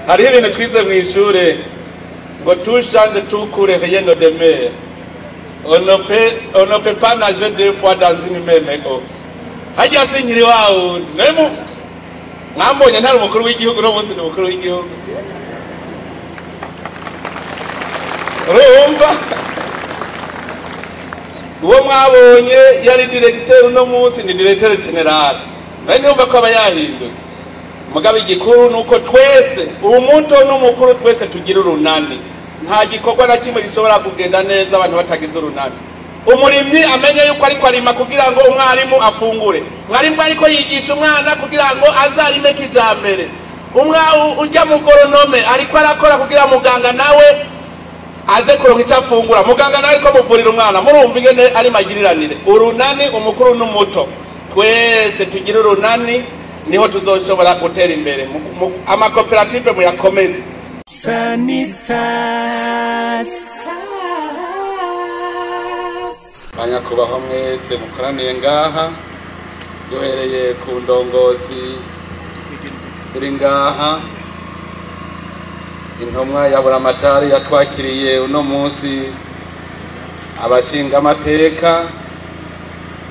Hariho ibintu twize mu ishure ngo tout change, tout court, rien ne demeure. On ne peut pas nager deux fois dans une même eau. Harya sinkiri wa wundi. Nawe mwambonye ntari umukuru w'igihugu, no munsi ni umukuru w'igihugu. Urumva? Uwo mwabonye yari directeur, uno munsi ni directeur général. Nawe ndumva ko aba yahindutse. Mugabo igikuru nuko twese, umuto n'umukuru, twese tugira urunani. Nta gikorwa na kimwe gishobora kugenda neza abantu batagize urunani. Umurimyi amenye yuko ariko arima kugira ngo umwarimu afungure, mwarimu ariko yigisha umwana kugira ngo azarime kijambere, ujya mu goronome ariko arakora kugira muganga nawe aze kuronka icyo afungura, muganga nawe ariko muvurira umwana. Murumva ingene ari magiriranire urunani, umukuru n'umuto, twese tugira urunani, niho tuzoshobora gutera imbere. Amakoperative muyakomeze. Banyakubahwa mwese mukoraniye ngaha, duhereye ku ndongozi ziri ngaha, intumwa ya Buramatari yatwakiriye uno munsi, abashingamateka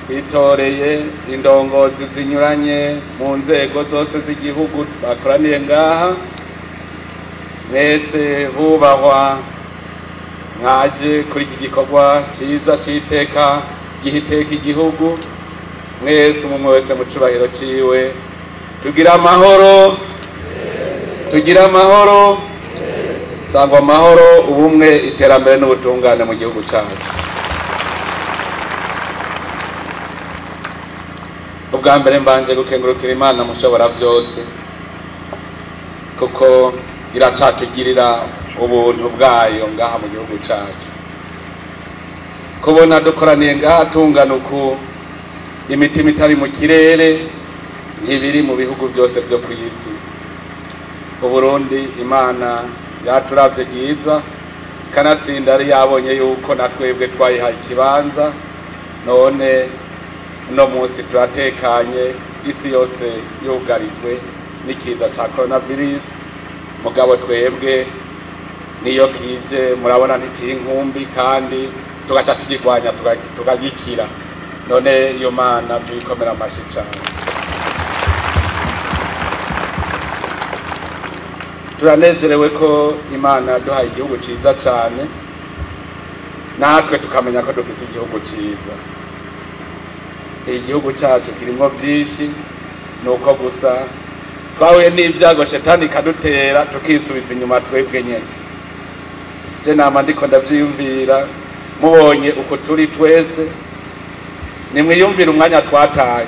twitoreye, indongozi zinyuranye mu nzego zose z'igihugu bakoraniye ngaha, mwese bubahwa mwaje kuri iki gikorwa ciza c'iteka gihiteka igihugu, mwese umwe wese mu cubahiro ciwe, tugira amahoro, tugira amahoro, sangwa amahoro, ubumwe, iterambere n'ubutungane mu gihugu cacu. Ubwa mbere mbanje gukengurukira Imana mushobora byose, kuko iracatugirira ubuntu bwayo ngaha mu gihugu cacu. Kubona dukoraniye ngaha tungana uku, imitima itari mu kirere, ntibiri mu bihugu byose byo ku isi. Uburundi Imana yaturavye ryiza, kanatsinda ari yabonye yuko natwebwe twayihaye ikibanza, none uno munsi turatekanye, isi yose yugarijwe n'ikiza ca coronavirus, mugabo twebwe niyo kije murabona ntikinkumbi, kandi tugaca tugirwanya tukagikira. None iyo Mana tuyikomera amashi cane. Turanezerewe ko Imana duhaye igihugu ciza cane, natwe tukamenya ko dufise igihugu ciza. Igihugu cacu kirimwo vyinshi, nuko gusa twahuye n'ivyago shetani ikadutera tukisubiza inyuma twebwe nyene. Je nama ndiko ndavyiyumvira, mubonye uko turi twese, nimwiyumvira umwanya twataye.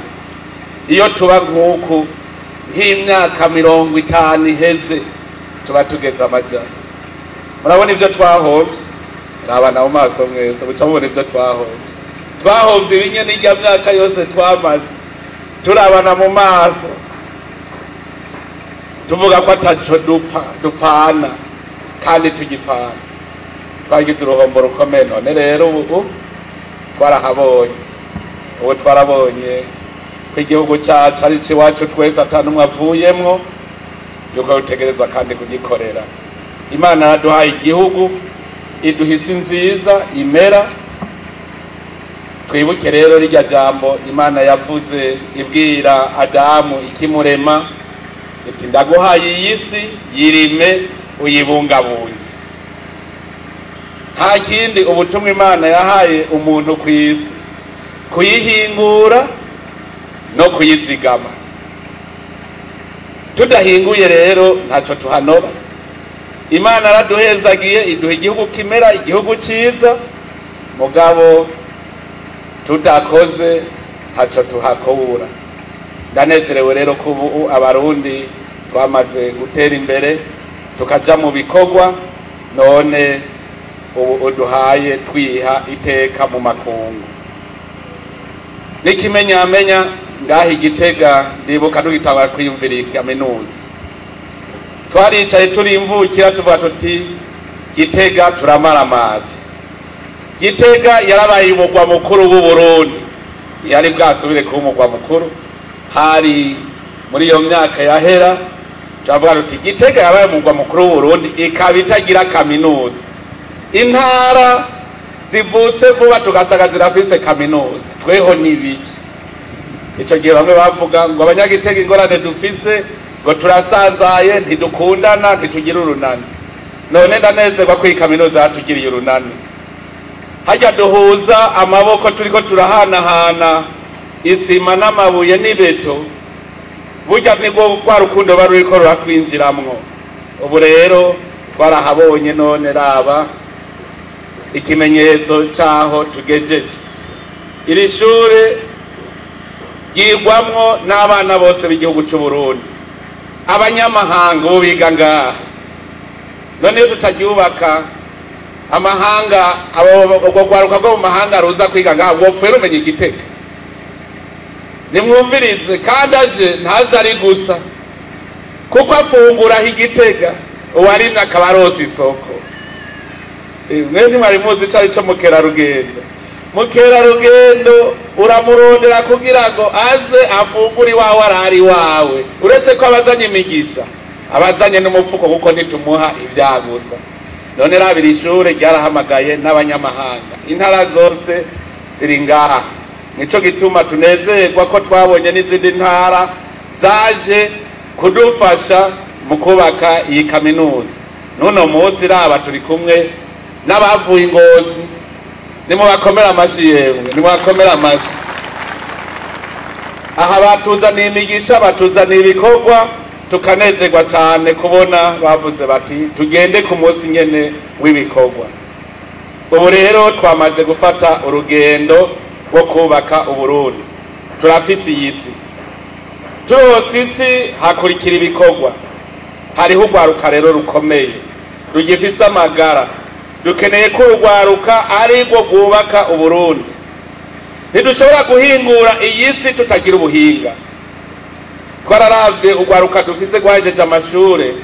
Iyo tuba nk'uku nk'imyaka 50 iheze, tuba tugeze amajahe. Murabona ivyo twahovye, rabana mu maso mwese muca mubona ivyo twahovye. Twahovye ibinye n'irya myaka yose twamaze turabana mu maso, tuvuga ko ataco dupfa, dupfana kandi tugipfana. Twagize uruhombo rukomeye, none rero ubu twarahabonye, ubu twarabonye ko igihugu cacu ari iwacu twese, ata n'umwe avuyemwo, yuko rutegerezwa kandi kugikorera. Imana yaduhaye igihugu, iduha isi nziza imera. Twibuke rero rirya jambo Imana yavuze ibwira Adamu ikimurema, iti ndaguhaye iyi si, yirime uyibungabunge. Nta kindi ubutumwa Imana yahaye umuntu ku isi, kuyihingura no kuyizigama. Tudahinguye rero ntaco tuhanoba. Imana yaraduhezagiye, iduha igihugu kimera, igihugu ciza, mugabo tudakoze ntaco tuhakura. Ndanezerewe rero ko ubu Abarundi twamaze gutera imbere, tukaja mu bikorwa, none ubu uduhaye twiha iteka mu makungu. N'ikimenyamenya ngaha Igitega, ndibuka dugitangura kwiyumvira kaminuza, twaricaye turi imvukira tuvuga tuti Gitega turamaramaje. Gitega yarabaye umugwa mukuru w'u Burundi, yari bwasubire kuba umugwa mukuru. Hari muri iyo myaka yahera, Turavuga tuti Gitega yabaye umugwa mukuru w'Uburundi ikaba itagira kaminuza. Intara zivutse vuba tugasanga zirafise kaminuza, tweho nibiki? Ico gihe bamwe bavuga ngo abanyagitega ingorane dufise ngo turasanzaye, ntidukundana, ntitugira urunani. None ndanezerwa ko iyi kaminuza yatugiriye urunani. Hajya duhuza amaboko turiko turahanahana isima n'amabuye n'ibeto, burya nibwo rwa rukundo ruba ruriko ruratwinjiramwo. Ubu rero twarahabonye, none raba ikimenyetso c'aho tugejeje. Iri shure ryigwamwo n'abana bose b'igihugu c'u Burundi, abanyamahanga ubu biga ngaha. None iyo tutaryubaka, amahanga, urwo rwaruka rwo mu mahanga ruza kwiga ngaha rwopfuye rumenya Igitega. Nimwumvirize, kandi aje ntaze ari gusa, kuko afungura aho Igitega, uwarimye akaba aronse isoko. Mwe ntimwari muzi ico arico mukerarugendo. Mukerarugendo uramurondera kugira ngo aze afungure iwawe, arari iwawe. Uretse ko abazanye imigisha, abazanye n'umupfuko, kuko ntitumuha ivyagusa. None raba iri shure ryarahamagaye n'abanyamahanga, intara zose ziri ngaha. Nico gituma tunezerwa ko twabonye n'izindi ntara zaje kudufasha mu kubaka iyi kaminuza. N'uno munsi raba turi kumwe n'abavuye Ingozi. Nimubakomera amashi, yemwe nimubakomera amashi. Aha batuzaniye imigisha, batuzaniye ibikorwa, tukanezerwa cyane kubona bavuze bati tugende ku munsi nyene w'ibikorwa. Ubu rero twamaze gufata urugendo rwo kubaka Uburundi. Turafise iyi si, turose isi hakurikira ibikorwa. Hariho urwaruka rero rukomeye rugifise amagara. Dukeneye ko urwaruka ari rwo rwubaka Uburundi. Ntidushobora guhingura iyi si tutagira ubuhinga. Twararavye urwaruka dufise rwahejeje amashure,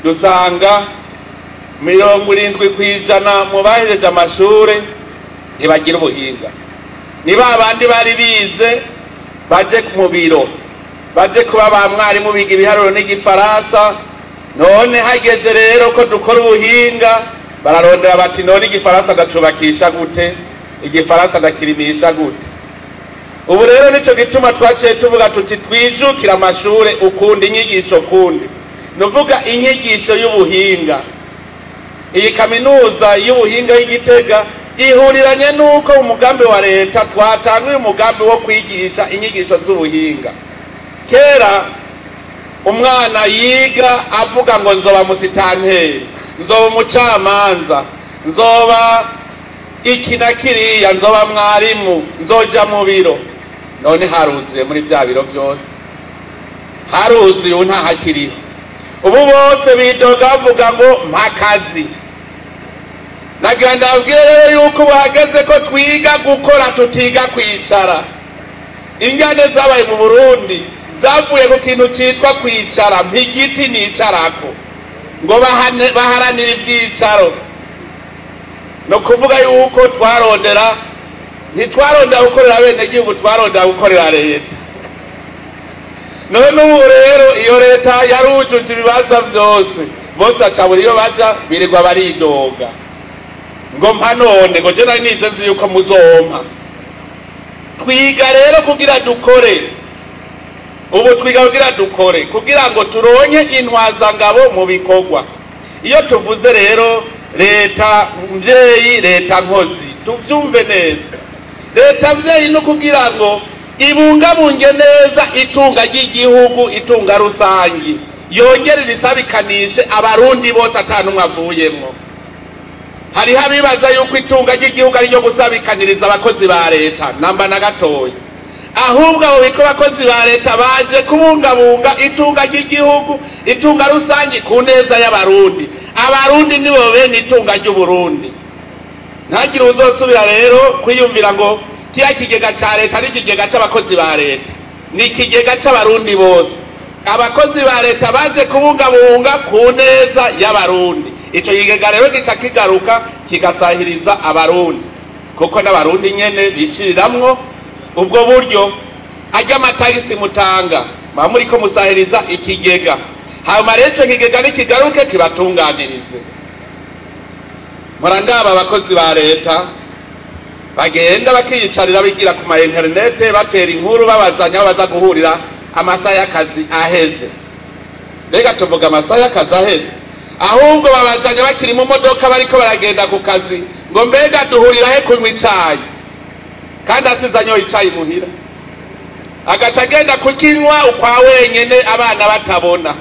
dusanga 70% mu bahejeje amashure ntibagira ubuhinga. Ni ba bandi bari bize baje mu biro, baje kuba ba mwarimu biga ibiharuro n'igifaransa. None hageze rero ko dukora ubuhinga, bararondera bati none igifaransa ndacubakisha gute, igifaransa ndakirimisha gute? Ubu rero nico gituma twaciye tuvuga tuti twijukira amashure ukundi, inyigisho kundi, nuvuga inyigisho y'ubuhinga. Iyi kaminuza y'ubuhinga y'Igitega ihuriranye nuko umugambi wa leta twatanguye umugambi wo kwigisha inyigisho z'ubuhinga. Kera umwana yiga avuga ngo nzoba musitanteri, nzoba umucamanza, nzoba iki na kiriya, nzoba mwarimu, nzoja mu biro. None haruzuye muri vya biro vyose, haruzuye, ubu ntahakiriho. Ubu bose bidoga bavuga ngo mpakazi. Nagira ndabwire rero yuko ubu hageze ko twiga gukora, tutiga kwicara. Ingane zabaye mu Burundi zavuye ku kintu citwa kwicara, mpigiti nicarako, ngo baharanire ivyicaro. No kuvuga yuko twarondera, ntitwarondera gukorera bene gihugu, twarondera gukorera leta. None ubu rero iyo leta yarujuje ibibanza vyose, bose baca iyo baja birirwa baridoga ngo mpa none, ngo je nari nize nzi yuko muzompa. Twiga rero kugira dukore. Ubu twiga kugira dukore, kugira ngo turonke intwazangabo mu bikorwa. Iyo tuvuze rero leta mvyeyi, leta nkozi, tuvyumve neza. Leta mvyeyi no kugira ngo ibungabunge neza itunga ry'igihugu, itunga rusangi, yongere risabikanishe abarundi bose atanumwe avuyemwo. Hariho abibaza yuko itunga ry'igihugu ari ryo gusabikaniriza abakozi ba leta, namba na gatoya. Ahubwo abo bitwa abakozi ba leta baje kubungabunga itunga ry'igihugu, itunga rusangi ku neza y'abarundi. Abarundi nibo bene itunga ry'Uburundi. Ntagire uzosubira rero kwiyumvira ngo kiya kigega ca leta ari ikigega c'abakozi ba leta, ni ikigega c'abarundi bose. Abakozi ba leta baje kubungabunga ku neza y'abarundi. Ico kigega rero gica kigaruka kigasahiriza abarundi, kuko n'abarundi nyene bishiriramwo ubwo buryo. Ajya amatagisi mutanga muba muriko musahiriza ikigega. Hanyuma rero ico kigega nikigaruke kibatunganirize. Murandaba abakozi ba leta bagenda bakiyicarira bigira ku ma interinete, batera inkuru, babazanya aho baza guhurira amasaha y'akazi aheze. Mbega tuvuga amasaha y'akazi aheze, ahubwo babazanya bakiri mu modoka bariko baragenda ku kazi, ngo mbega duhurira he kunywa icayi, kandi asize anyoye icayi muhira, agaca agenda kukinywa ukwa wenyene abana batabona.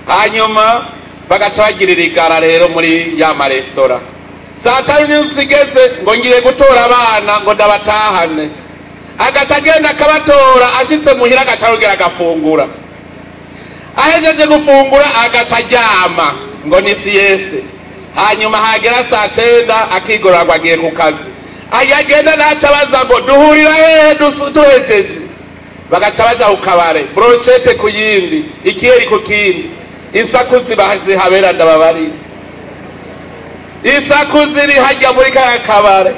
Hanyuma bagaca bagirira igara rero muri ya maresitora. Saa tanu n'inusu igeze ngo ngiye gutora abana ngo ndabatahane, agaca agenda akabatora, ashitse muhira agaca yongera agafungura, ahejeje gufungura agaca aryama ngo ni sieste. Hanyuma hagera saa 9 akigorora ngo agiye ku kazi, ayagenda ntaca abaza ngo duhurira hehe duhejeje, bagaca baja ku kabare, brochette ku yindi, ikiyeri ku kindi, isaku zihabera ndababarira, isaku ziri hajya muri kaya kabare,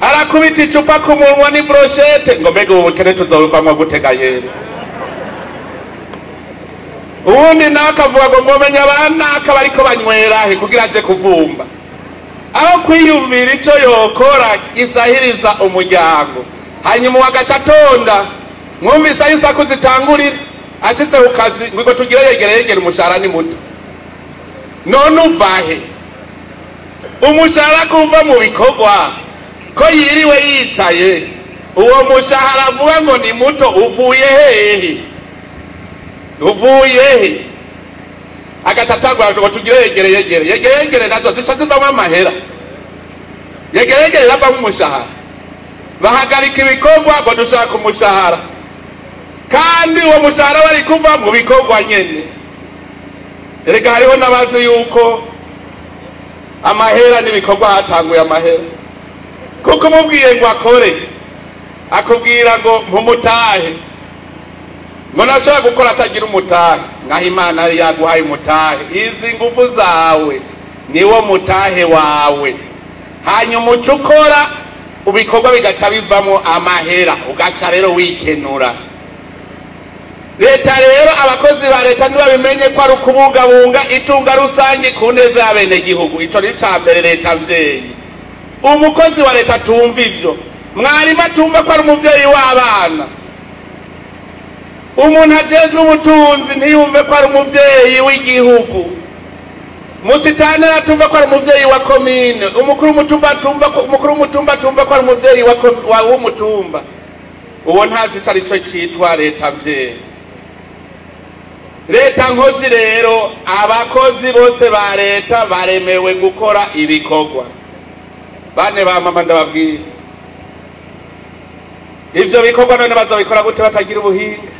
arakubita icupa ku munwa ni brochette, ngo mbega ubu bukene tuzobuvamwo gutega yera. Uwundi nawe akavuga ngo mwomenye abanaka bariko banywera he kugira aje kuvumba, aho kwiyumvira ico yokora gisahiriza umuryango. Hanyuma uwagaca atonda, mwumvise aho isaku zitangurira, ashitse ku kazi ngo tugire yegere yegere, umushahara ni muto. None uvahe umushahara kuva mu bikorwa ko yiriwe yicaye? Uwo mushahara avuga ngo ni muto uvuye hehe? Uvuye he? Agaca atangura ngo tugire yegere yegere yegere yegere, nazo zica zivamwo amahera, yegere yegere iravamwo umushahara. Bahagarika ibikorwa ngo dushaka umushahara, kandi uwo mushahara bari kuva mu bikorwa nyene. Erega hariho n'abazi yuko amahera n'ibikorwa hatanguye amahera, kuko umubwiye ngo akore akubwira ngo mpumutahe, ngo nashobora gukora atagira umutahe. Nkaho Imana yaguhaye umutahe, izi ngufu zawe niwo mutahe wawe. Hanyuma uca ukora ibikorwa bigaca bivamo amahera, ugaca rero wikenura. Leta rero, abakozi ba leta ntibabimenye ko ari ukubungabunga itunga rusange ku neza y'abenegihugu. Ico ni ica mbere leta mvyeyi. Umukozi wa leta atumva ivyo, mwarimu atumva ko ari umuvyeyi w'abana, umuntu ajejwe ubutunzi ntiyumve ko ari umuvyeyi w'igihugu, musitaneri atumva ko ari umuvyeyi wa komine, umukuru w'umutumba atumva ko, umukuru w'umutumba atumva ko ari umuvyeyi wa w'umutumba, uwo ntazi ico ari co citwa leta mvyeyi. Leta nkozi rero, abakozi bose ba leta baremewe gukora ibikorwa. Bane ba mama ndababwira, ivyo bikorwa none bazobikora gute batagira ubuhinga?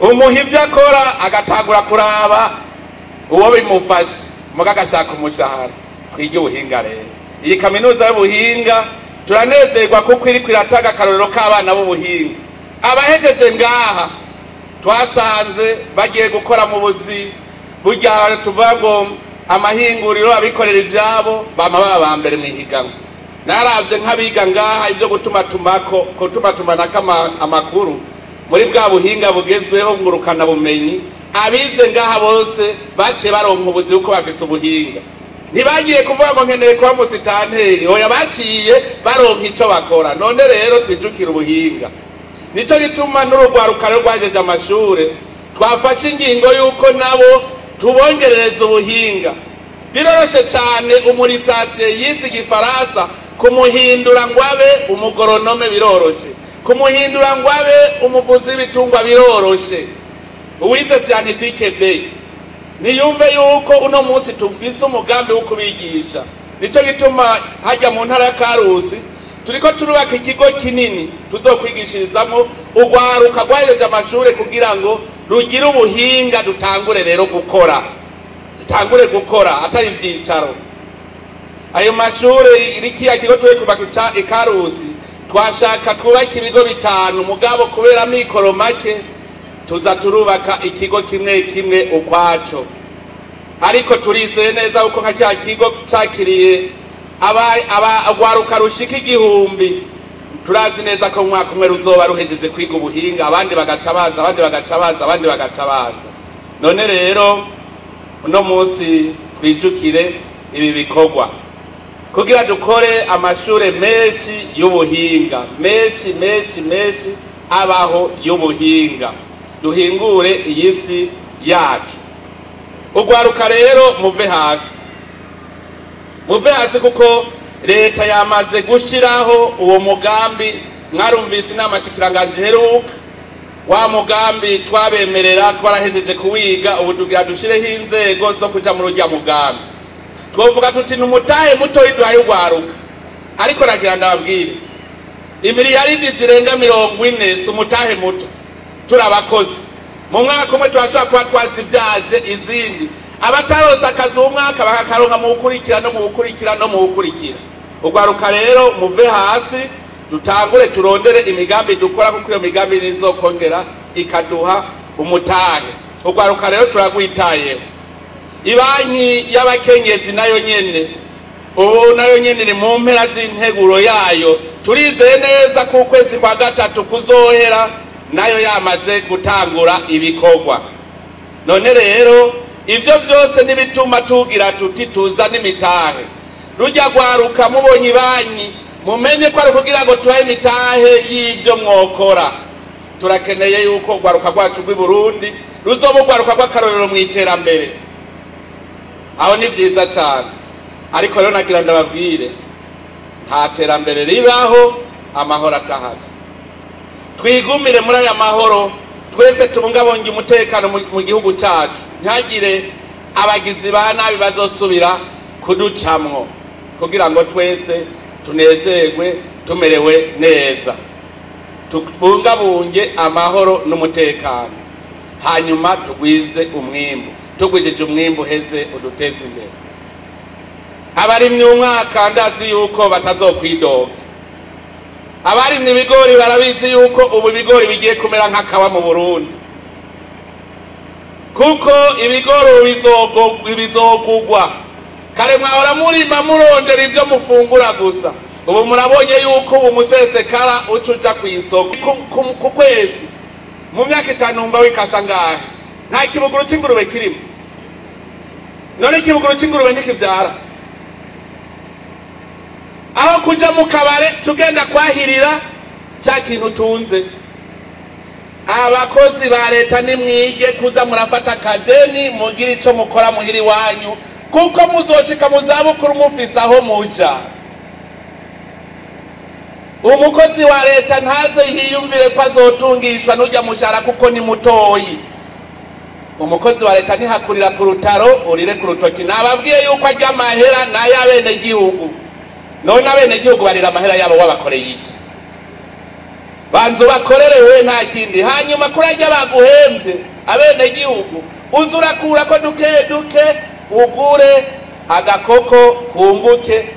Umuha ivyo akora agatangura kuraba uwo bimufasha, muga agashaka umushahara. Twige ubuhinga rero. Iyi kaminuza y'ubuhinga turanezerwa kuko iriko iratanga akarorero k'abana b'ubuhinga. Abahejeje ngaha twasanze bagiye gukora mu buzi burya tuvuga ngo amahinguriro, abikorera ivyabo bama baba ba mbere mw'ihiganwa. Naravye nk'abiga ngaha ivyo gutumatumanako amakuru muri bwa buhinga bugezweho ngurukana bumenyi, abize ngaha bose baciye baronka ubuzi kuko bafise ubuhinga. Ntibagiye kuvuga ngo nkeneye kuba musitanteri, oya, baciye baronka ico bakora. None rero twijukira ubuhinga. Nico gituma n'urugwaruka rero rwahejeje amashure twafashe ingingo yuko nabo tubongerereza ubuhinga. Biroroshe cane umurisasiye yize igifaransa kumuhindura ngo abe umugoronome, biroroshe kumuhindura ngo abe umuvuzi w'ibitungwa, biroroshe. Uwize scientifique B niyumve yuko uno munsi tufise umugambi wo kubigisha. Nico gituma hajya mu ntara ya Karusi turiko turubaka ikigo kinini tuzokwigishirizamo urwaruka rwahejeje amashure kugira ngo rugire ubuhinga, dutangure rero gukora, dutangure gukora atari ivyicaro. Ayo mashure rikiya kigo tuwe kubaka ikarusi, twashaka twubaka ibigo 5, mugabo kubera mikoro make tuza turubaka ikigo kimwe kimwe ukwaco. Ariko turizeye neza uko nka cya kigo cakiriye aba agwaruka rushika 1000, Turazi neza ko mu mwaka umwe ruzoba ruhejeje kwiga ubuhinga, abandi bagaca baza, abandi bagaca baza, abandi bagaca baza. None rero uno munsi twijukire ibi bikorwa kugira dukore amashure menshi y'ubuhinga, menshi menshi menshi abaho y'ubuhinga, duhingure iyi si yacu. Ugwaruka rero muve hasi, muve hasi, kuko leta yamaze gushiraho uwo mugambi. Mwarumvise inama shikiranganje iheruka, wa mugambi twabemerera twarahejeje kuwiga, ubu tugira dushireho inzego zo kuja muri urya mugambi. Twovuga tuti ni umutahe mutoyi duhaye ugwaruka, ariko nagira ndababwire imiliyaridi zirenga 40 si umutahe muto. Turabakozi mu mwaka umwe turashobora kuba twazivyaje izindi, abatarose akazi uwo mwaka bakakaronka mu gukurikira no mu gukurikira no mu gukurikira. Ugwaruka rero muve hasi, dutangure turondere imigambi dukora, kuko iyo migambi nizokongera ikaduha umutahe. Ugwaruka rero turagwitayeho. Ibanki y'abakenyezi nayo nyene ubu nayo nyene ni mu mpera z'integuro yayo, turizeye neza ko ukwezi kwa gatatu kuzohera nayo yamaze gutangura ibikorwa. None rero ivyo vyose nibituma tugira tuti tuza n'imitahe. Rujya gwaruka mubonye ibanki mumenye ko ari kugira ngo tubahe imitahe y'ivyo mwokora. Turakeneye yuko ugwaruka rwacu rw'i Burundi ruzoba ugwaruka rw'akarorero mu iterambere. Aho ni vyiza cane, ariko rero nagira ndababwire nta terambere ribaho amahoro atahari. Twigumire muri aya mahoro, twese tubungabunge umutekano mu gihugu cyacu, ntihagire abagizi ba nabi bazosubira kuducamwo, kugira ngo twese tunezerwe tumerewe neza. Tubungabunge amahoro n'umutekano, hanyuma tugwize umwimbu. Tugwijije umwimbu heze uduteze imbere. Abarimye umwaka ndazi yuko batazokwidoga. Abarimye ibigori barabizi yuko ubu ibigori bigiye kumera nk'akawa mu Burundi, kuko ibigori bizogugwa. Kare mwahora murima murondera ivyo mufungura gusa, ubu murabonye yuko ubu musesekara uca uja kw'isoko ku kwezi. Mu myaka 5 umva wikasa ngahe? Nta kibuguru c'ingurube kirimo. None ikibuguru c'ingurube ntikivyara. Aho kuja mu kabare tugenda kwahirira ca kintu tunze. Abakozi ba leta nimwige kuza murafata kadeni mugira ico mukora muhiri wanyu, kuko muzoshika mu zabukuru mufise aho muja. Umukozi wa leta ntaze yiyumvire ko azotungishwa n'urya mushahara kuko ni mutoyi. Umukozi wa leta ntihakurira ku rutaro urire ku rutoki. Nababwiye yuko arya amahera n'ay'abenegihugu. None abenegihugu barira amahera yabo wabakoreye iki? Banza ubakorere wewe nta kindi, hanyuma kurarya baguhemvye abenegihugu uza urakura ko duke duke ugure agakoko kunguke.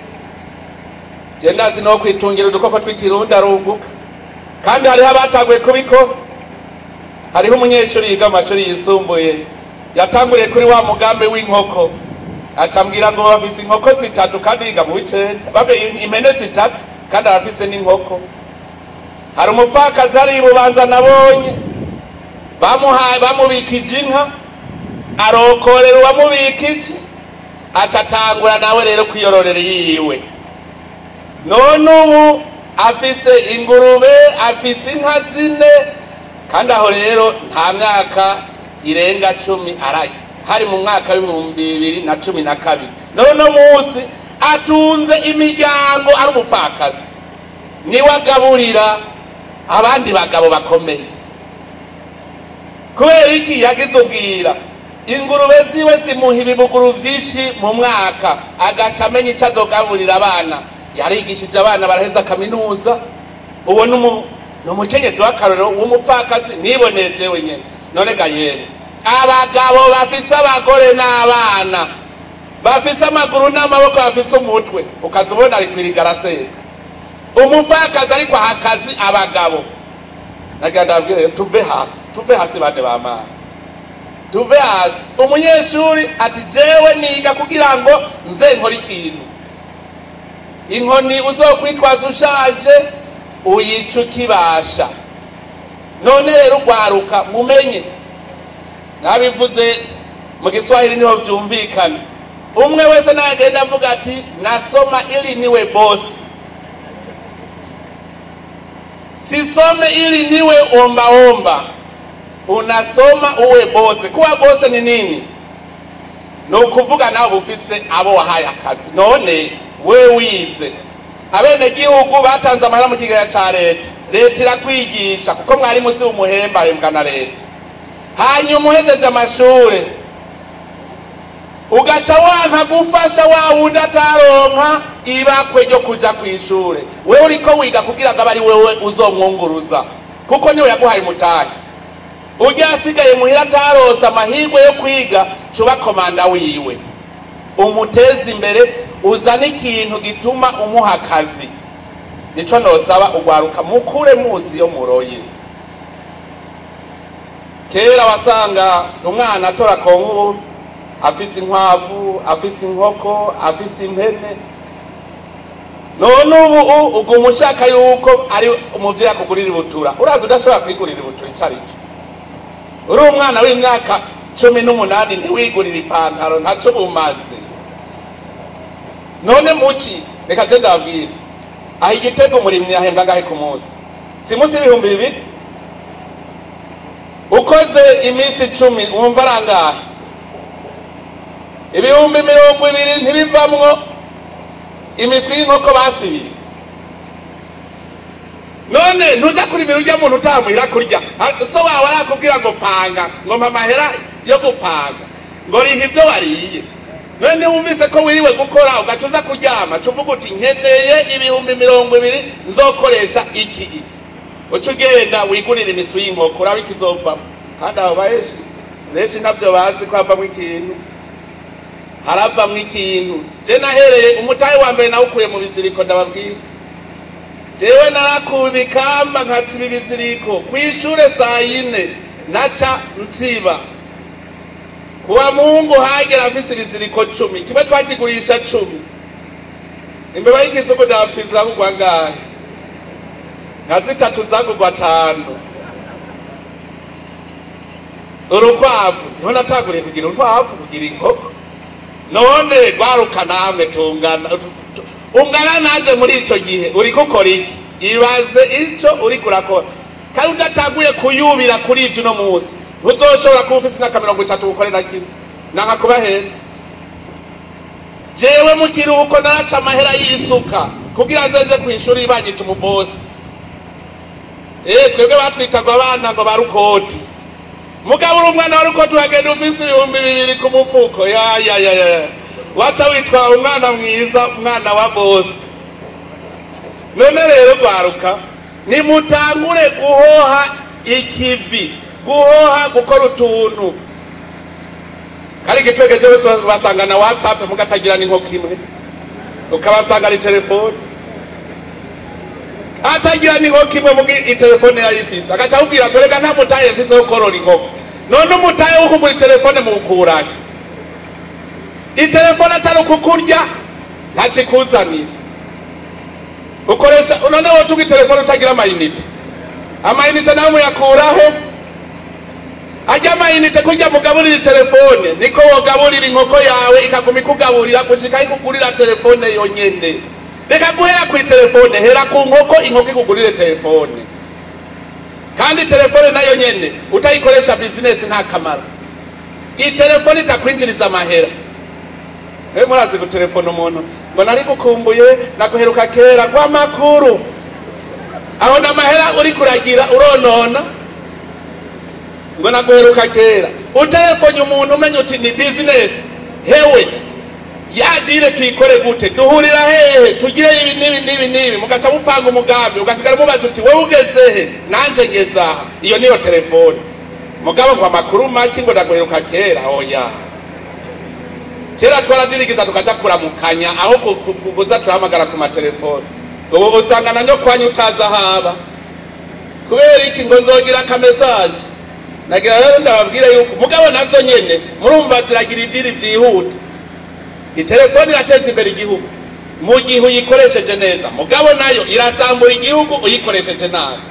Je ndazi no kwitungira udukoko tw'ikirundi arunguka, kandi hariho abataguye kubikora. Hariho umunyeshuri yiga amashuri yisumbuye yatanguriye kuri wa mugambi w'inkoko, acambwira ngo bafise inkoko 3 kandi yiga mu w'icenda, babe impene 3 kandi arafise n'inkoko. Hari umupfakazi ari ibubanza nabonye bamuhaye bamubikije inka, arokorera uwamubikije, acatangura nawe rero kwiyororera yiwe. None ubu afise ingurube, afise inka 4, kandi aho rero nta myaka irenga 10 araye, hari mu mwaka w'2012. None munsi atunze imiryango ari umupfakazi, niwe agaburira abandi bagabo bakomeye. Kubera iki? Yagize ubwira ingurube ziwe zimuha ibibuguru vyinshi mu mwaka, agaca amenya ico azogaburira abana. Yarigishije abana baraheza kaminuza. Uwo ni umukenyezi w'akarorero w'umupfakazi niboneye jewe nyene. None ga yemwe, abagabo bafise abagore n'abana, bafise amaguru n'amaboko, bafise umutwe, ukaza ubona ari kwiriga araseka. Umupfakazi ariko aha akazi abagabo. Nagira ndababwire tuve hasi, tuve hasi bande ba mana, tuve hasi. Umunyeshuri ati jewe niga kugira ngo nze nkore ikintu. Inkoni uzokwitwaza ushaje Uyica ukibasha. None rero ugwaruka mumenye, nabivuze mu Giswahili niho vyumvikana. Umwe wese nagenda avuga ati nasoma ili niwe boss, sisome ili niwe omba omba. Unasoma uwe boss. Kuwa boss ni nini? Ni ukuvuga nawe ufise abo wahaye akazi. None we wize, abenegihugu batanze amahera mu kigega ca leta, leta irakwigisha kuko mwarimu si umuhemba, ahembwa na leta. Hanyuma uhejeje amashure ugaca wanka gufasha wa wundi ataronka ibakwe ryo kuja kw'ishure. Wewe uriko wiga kugira ngo abe ari wewe uzomwunguruza, kuko niwe yaguhaye umutahe. Urya asigaye muhira ataronse amahirwe yo kwiga, cuba komanda wiwe, umuteze imbere, uzane ikintu gituma umuha akazi. Nico nosaba ugwaruka, mukure muzi yo muroye. Kera wasanga umwana atora konkuru, afise inkwavu, afise inkoko, afise impene. None ubu uguma ushaka yuko ari umuvyeyi akugurira ibutura. Urazi udashobora kwigurira ibutura ico arico. Uri umwana w'imyaka 18 ntiwigurira ipantaro, ntaco bumaze. None muki, reka je ndababwire, aho igitego umurimyi ahembwa angahe ku munsi? Si munsi 2000? Ukoze iminsi 10 wumva arangahe? 20,000 ntibivamwo imiswi y'inkoko basibiri. None ntuja kurimira urya muntu utamuhira kurya. So wawe arakubwira ngo panga, ngo mpa amahera yo gupanga, ngo riha ivyo wariye. None wumvise ko wiriwe gukora ugaca uza kuryama, ca uvuga uti nkeneye 20,000 nzokoresha iki. Uca ugenda wigurira imiswi y'inkoko urabe ikizovamwo. Kandi abo benshi ntavyo bazi ko havamwo ikintu. Haravamwo ikintu. Je nahereye umutahe wa mbere nawukuye mu biziriko, ndababwira. Jewe narakuba ibikamba nkatsiba ibiziriko kw'ishure saa yine naca nsiba. Kuwa Mungu hagera afise ibiziriko 10, kimwe twakigurisha 10. Imbeba y'ikizugu ndapfiza zagugwa ngahe? Nka zitatu zagugwa 5. Urukwavu niho natanguriye kugira urukwavu, kugira inkoko. None rwaruka namwe tungana, ungana naje muri ico gihe uriko ukora iki? Ibaze ico uriko urakora. Kandi udatanguye kuyubira kuri ivyo uno munsi, ntuzoshobora kuba ufise imyaka 30 gukorera kimwe. Nanka kubahera. Jewe mu kiruhuko naraca amahera y'isuka kugira nzeje kw'ishuri banyita umubosi. Twebwe batwitaga abana ngo barukoti. Mugabo uri umwana wa rukoti wagenda ufise 2000 ku mufuko. Ya ya ya ya. Waca witwa umwana mwiza, umwana wa bosi. None rero rwaruka, nimutangure guhoha ikivi, guhoha gukora utuntu. Kari gitwegeje bose basanga na WhatsApp mugatagira n'inkoko imwe, ukabasanga ari telefone. Atagira n'inkoko imwe mugi itelefone yayifise, agaca akubwira ngo reka nta mutahe mfise wo korora inkoko. None umutahe wo kugura itelefone muwukurahe? Itelefone atari ukukurya ntacikuzanira. Ukoresha none wotunga itelefone utagira amayinite. Amayinite nawe muyakurahe? Ajya amayinite kurya mugaburira itelefone, niko wogaburira inkoko yawe ikaguma ikugaburira gushika ikugurira telefone yonyene. Reka guhera ku telefone, hera ku nkoko, inkoko ikugurire telefone. Kandi telefone nayo nyene utayikoresha business nta kamaro. Itelefone itakwinjiriza amahera. Murazi gutelefona umuntu ngo nari gukumbuye naguheruka kera kwa makuru. Aho namahera uri kuragira uronona ngo naguheruka kera. Utelefonye umuntu umenye uti ni business. Hewe yadire tuyikore gute, duhurira hehe, tugire ibi n'ibi n'ibi n'ibi, mugaca mupanga umugambi, ugasigara mubaza uti wowe ugeze he, nanje ngeze aha. Iyo niyo telefone. Mugabo ngo amakuru make ngo ndaguheruka kera, oya. Kera twaradirigiza tukaja kuramukanya aho kuza turahamagara ku matelefone. Ubu usanga na nyokwanyu utaza haba. Kubera iki ngo nzogira aka message. Nagira rero ndababwira yuko mugabo nazo nyene murumva ziragira idiri vyihuta. Itelefone irateza imbere igihugu. Mu gihe uyikoresheje neza, mugabo nayo irasambura igihugu uyikoresheje nabi.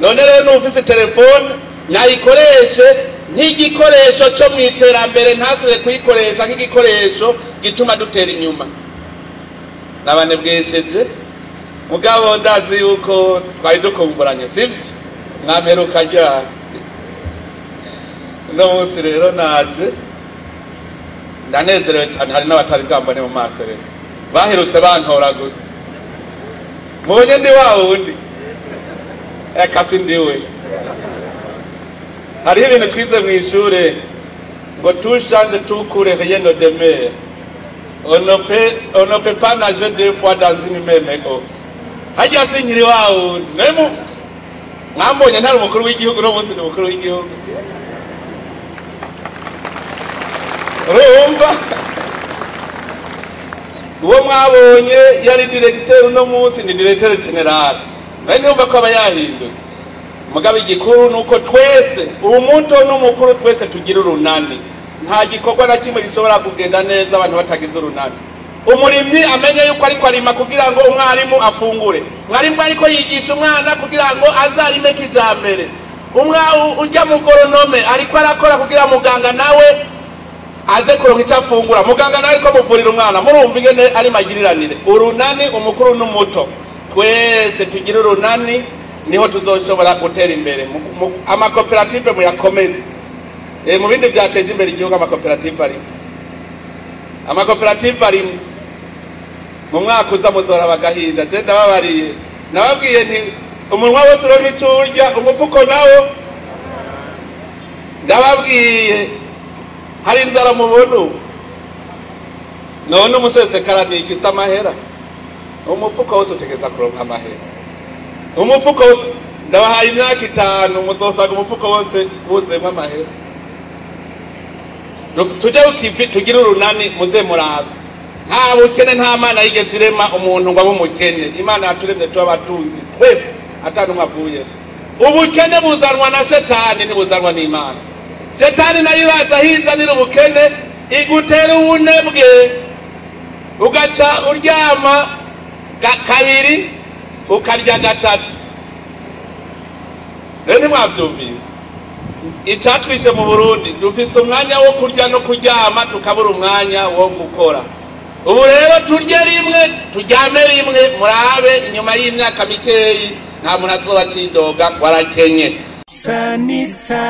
None rero n'ufise telefone nayikoreshe nk'igikoresho cyo mu iterambere, ntasubire kuyikoresha nk'igikoresho gituma dutera inyuma. Nabanebwesheje, mugabo ndazi yuko twari dukumburanye, sivyo? Mwamperuka ryari? Uno munsi rero naje ndanezerewe cyane. Hari n'abatari bwambone mu maso, rero baherutse bantora gusa. Mubonye ndi wa wundi? Eka si ndiwe. Hariho ibintu twize mu ishure ngo tout change, tout coule, rien ne demeure, on ne peut pas nager deux fois dans une même eau. Harya sinkiri wa wundi? Nawe mwambonye ntari umukuru w'igihugu, uno munsi ni umukuru w'igihugu. Urumva, uwo mwabonye yari directeur, uno munsi ni directeur général. Nawe ndumva ko aba yahindutse. Mugabo igikuru ni uko twese, umuto n'umukuru, twese tugira urunani. Nta gikorwa na kimwe gishobora kugenda neza abantu batagize urunani. Umurimyi amenye yuko ariko arima kugira ngo umwarimu afungure, mwarimu ariko yigisha umwana kugira ngo azarime kijambere, ujya mu agronome ariko arakora kugira muganga nawe aze kuronka icyo afungura, muganga nawe ariko muvurira umwana. Murumva ingene ari magiriranire, urunani, umukuru n'umuto, twese tugira urunani, niho tuzoshobora gutera imbere. Amakoperative muyakomeze. Mu bindi vyateje imbere igihugu amakoperative arimo, amakoperative arimo. Mu mwaka uza muzora bagahinda. Je ndababariye, nababwiye nti umunwa wose uronka ico urya, umufuko nawo. Ndababwiye, hari inzara mubona ubu? None umusesekara ni iki? Si amahera? Umufuko wose utegeza kuronka amahera, umufuko wose. Ndabahaye imyaka 5, muzosanga umufuko wose wuzuyemo amahera. Tujye kukivi, tugire urunani, muze murabe. Nta bukene, nta Mana yigeze irema umuntu ngo abe umukene. Imana yaturemye tuba abatunzi twese, ata n'umwe avuye. Ubukene buzanwa na Shetani, ntibuzanwa n'Imana. Shetani nayo iraza hizanira ubukene, igutera ubunebwe, ugaca uryama kabiri, ukarya gatatu. Rero ntimwavyumvise icatwishe mu Burundi? Dufise umwanya wo kurya no kuryama, tukabura umwanya wo gukora. Ubu rero turye rimwe, turyame rimwe, murabe inyuma y'imyaka mikeyi nta muntu azoba acidoga warakenye. Sanisa.